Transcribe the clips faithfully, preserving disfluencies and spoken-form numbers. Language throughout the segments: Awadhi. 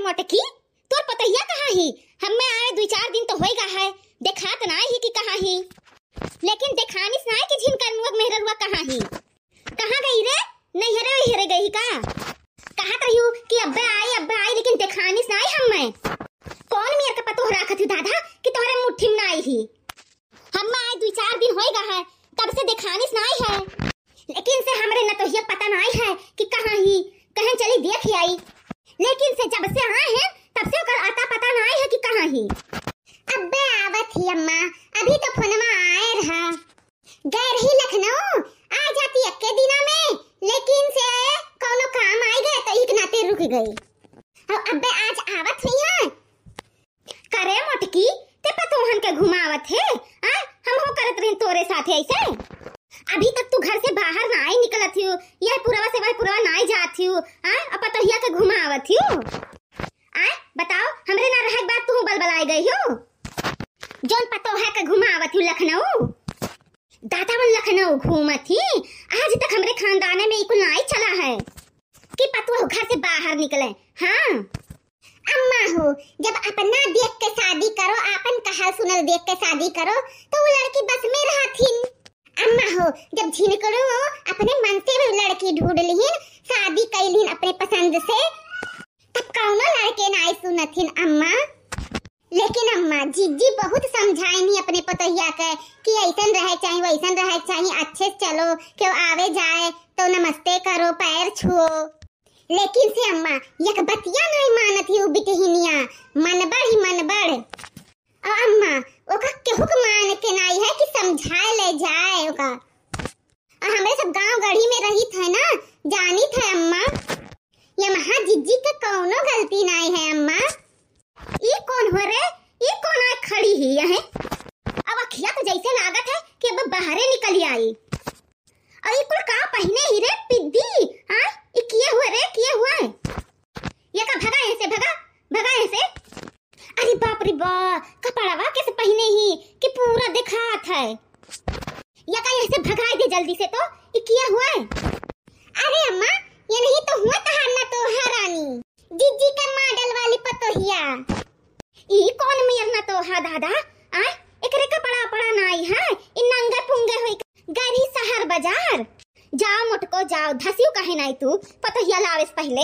मोटकी, तोर पतोहिया कहाँ ही? हम्मे आए दुइ चार दिन तो होइगा है, देखात नाई ही कि कहाँ ही। लेकिन देखानिस नाई कि झिनकनुआ मेहररुआ कहाँ ही? कहाँ गई रे? नैहरे वैहरे गई का? कहत रहिउ कि अब्बे आई, अब्बे आई, लेकिन देखानिस नाई हम्मे। कौन मेर का पतोह राखत ही दादा कि तोहरे मुट्ठी में नाई ही? हम्मे आए दुइ चार दिन होइगा है, तब से देखानिस नाई है। लेकिन से हमरे नतोहिया पता नाई है कि कहाँ ही, कहीं चली देख आई। लेकिन से जब से आए हैं, तब से ओकर अता पता नाई है कि कहाँ ही। अब्बे आवत ही अम्मा, अभी तो फोनमा आए रहा। गए रही लखनऊ, आ जाती एक्के दिना में, लेकिन से कौनो काम आइ गए तो एक नाते रुक गई। और अब्बे आज आवत हुई है। करे मोटकी, ते पतोहन के घुमावत है? आ, हमहू करत रहिन तोरे साथे ऐसे। अभी तक तू घर से बाहर नाई निकलत हियो, यह पुरवा से वह पुरवा नाई जात हियो, आ, अब पतोहिया के घुमावत हियो। आ, बताओ, हमरे ना रहे के बाद तू बलबलाए गई हो। जौन पतोह के घुमावत हियो लखनऊ। दादा मन लखनऊ घूमत ही, आज तक हमरे खानदाने में ई कुल नाई चला है कि पतोह घर से बाहर निकले। हाँ। अम्मा हो, जब अपना देख के शादी करो, आपन कहल सुनल देख के शादी करो, तो वो लड़की बस में रहथिन। अम्मा हो, जब झिनकड़ो अपने मन से भी लड़की ढूंढ लिहिन, शादी कैलिन अपने पसंद से, तब कौनो लड़के नाई सुनथिन अम्मा। लेकिन अम्मा, जिज्जी बहुत समझाइनी अपने पतोहिया के कि ऐसन रहे चाही, वैसन रहे चाही, अच्छे से चलो, केहू आवे जाए तो नमस्ते करो, पैर छुओ। लेकिन से अम्मा, एक बतिया नहीं मानत ही उ बिटिहिनिया, मनबड़ ही मनबड़। और अम्मा, ओका केहू के मान के नाई है कि समझाए ले जाए ओका। और हमरे सब गांव गढ़ी में रहित है ना, जानित है अम्मा। ये महा जिज्जी के कौनो गलती नाई है अम्मा। ई कौन हो रे? ई कौन आए खड़ी ही यहीं? अब अखिया तो जैसे लागत है कि अब बाहरे निकल आई। और ई कुल का पहिने ही रे पिद्दी? हाँ, ई किए हुए रे, किए हुए? ये का, भगा यहाँ से, भगा, भगा यहाँ से। अरे बाप रे बा, कपड़वा कैसे पहिने ही कि पूरा दिखात है। या का यहाँ से भगाई दे जल्दी से तो, ई किया हुआ है? अरे अम्मा, ये नहीं तो हुआ तहार ना तो हरानी, जिज्जी का मॉडल वाली पतोहिया। ई कौन मेर ना तो हा दादा? आ, एकरे कपड़ा पड़ा नाई है, ई नंगे पुंगे होई गरी शहर बाजार। जाओ मोटको जाओ, धसियो काहे नाई तू, पतोहिया लावे से पहले।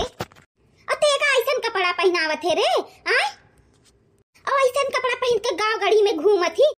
और तेका ऐसन कपड़ा पहनावत है रे, आ? और ऐसन कपड़ा पहन के गांव गढ़ी में घूमत ही,